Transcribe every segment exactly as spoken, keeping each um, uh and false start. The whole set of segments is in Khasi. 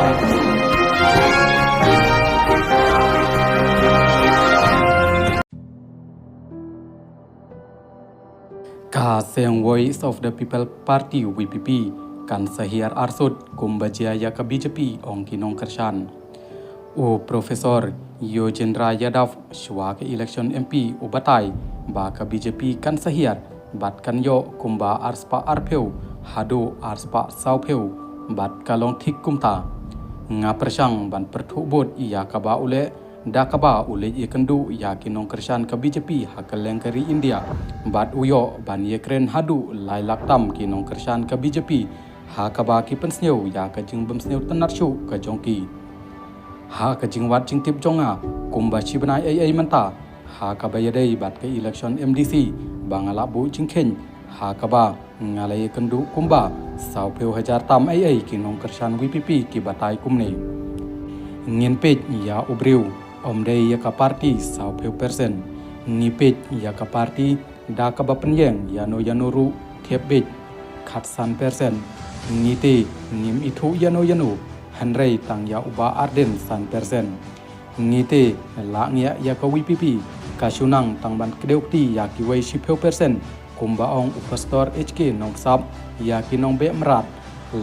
Ka seng Voice of the People Party, V P P, kan sa hiar arsut kumba jia ïa ka B J P, ong ki nongkyrshan. U Professor Yojendra Yadav, shuwa ka election M P, u batai ba ka B J P kan sa hiar bad kan ïoh kumba arspah arphew haduh arspah sawphew, bad ka long thik kumta. Nga pyrshang ban pyrthuh bud ïa kaba u leh, da kaba u leit ïakynduh ïa ki nongkyrshan ka B J P ha kylleng ka ri India, bad u ïoh ban ïakren haduh lai lak tam ki nongkyrshan ka B J P, ha kaba ki pynsngew ïa ka jingbymsngew tynnat shuh ka jong ki. Ha ka jingwad jingtip jong nga, kumba shi bnai ei ei mynta, ha kaba ïadei bad ka election M D C, ba nga lah buh jingkheiñ, ha kaba nga la ïakynduh kumba sawphew hajar tam ei ei ki nongkyrshan V P P ki batai kumne: Ngin peit ïa u briew, ym dei ïa ka party sawphew percent. Ngi peit ïa ka party da kaba pynïeng ïano ïano ruh thiap beit, khatsan percent. Ngi te ngim ithuh ïano ïano, hynrei tang ïa u Bah Ardent san percent. Ngi te la ngiah ïa ka V P P, ka shu nang tang ban kdew kti ïa kiwei shiphew percent, kumba ong u Pastor H K Nongksap ïa ki nongbeh mrad: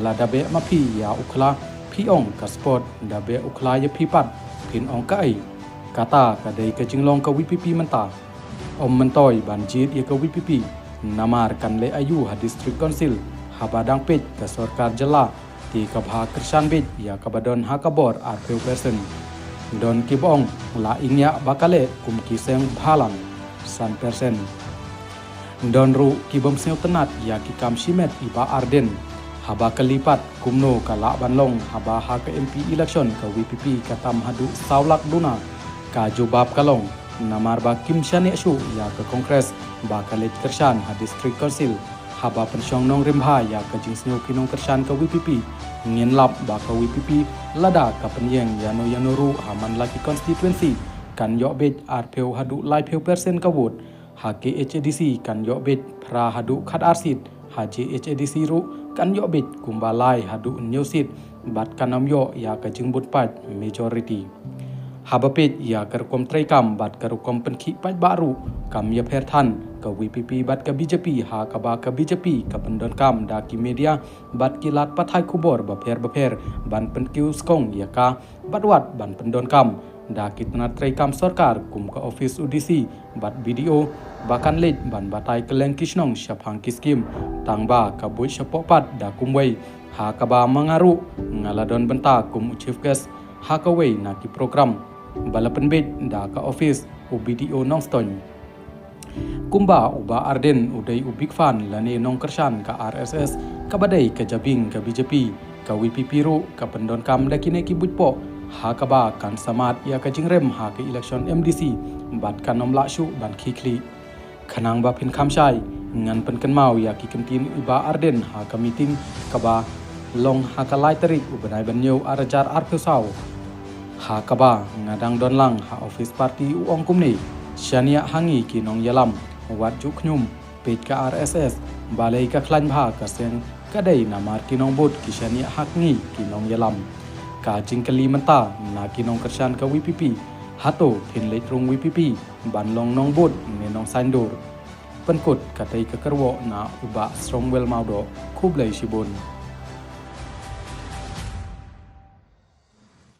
Lada beh ma phi ïa u khla, phi ong ka spot, da beh u khla ïa phi pat, phin ong kaei? Kata ka dei ka jinglong ka V P P mynta. Ym myntoi ban jied ïa ka V P P, namar kan leh aïu ha District Council haba dang peit ka sorkar jylla, te ka bha kyrshan beit ïa kaba don ha ka bor arphew percent. Don kiba ong la i ngiah ba ka leh kum ki seng bhalang, san percent. Don ruh kibym sngew tynnat ïa ki kam shimet i Bah Ardent, haba kylli pat kumno ka lah ban long haba ha ka M P election ka V P P ka tam haduh saw lak duna. Ka jubab ka long, namar ba kim shaniah shuh ïa ka Congress ba ka leit kyrshan ha District Council. Haba pynshong nongrim bha ïa ka jingsngew ki nongkyrshan ka V P P, ngin lap ba ka V P P, lada ka pynïeng ïano ïano ruh ha man la ki constituency, kan ïoh beit arphew haduh laiphew percent ka vote. Ha K H A D C kan ïoh beit phra haduh khatar seat, ha J H A D C ruh kan ïoh beit kumba lai haduh hynñiew seat, bad kan ym ïoh ïa ka jingbud paid majority. Haba peit ïa ka rukom treikam bad ka rukom pynkhih paidbah ruh, kam ïapher than ka V P P bad ka B J P, ha kaba ka B J P ka pyndonkam da ki media bad ki lad pathai khubor bapher bapher ban pynkiew skong ïa ka, bad wat ban pyndonkam da ki tnat treikam sorkar kum ka office u D C bad B D O, ba kan leit ban batai kylleng ki shnong shaphang ki skim, tang ba ka buit shapoh pat da kumwei. Ha kaba ma nga ruh nga la don bynta kum u chief guest ha kawei na ki program ba la pynbeit da ka office u B D O Nongstoiñ. Kumba u Bah Ardent u dei u big fan lane nongkyrshan ka R S S, kaba dei ka jabieng ka B J P, ka V P P ruh ka pyndonkam da kine ki buit poh, ha kaba kan sa mad ïa ka jingrem ha ka election M D C bad kan ym lah shuh ban khie khlieh. Khnang ba phin kham shai, ngan pynkynmaw ïa ki kyntien i Bah Ardent ha ka meeting kaba long ha ka lai tarik u bnai ba hynñiew arhajar arphew saw. Ha kaba nga dang don lang ha office party, u ong kumne: Shaniah ha ngi ki nongïalam, wat ju khñium, peit ka R S S, balei ka khlaiñ bha ka seng, ka dei namar ki nongbud ki shaniah ha ngi ki nongïalam. Ka jingkylli mynta na ki nongkyrshan ka V P P: Hato phin leit rung V P P ban long nongbud ne nongsaiñdur? Pynkut katei ka kyrwoh na u Bah Strongwell Mawdoh. Khublei shibun.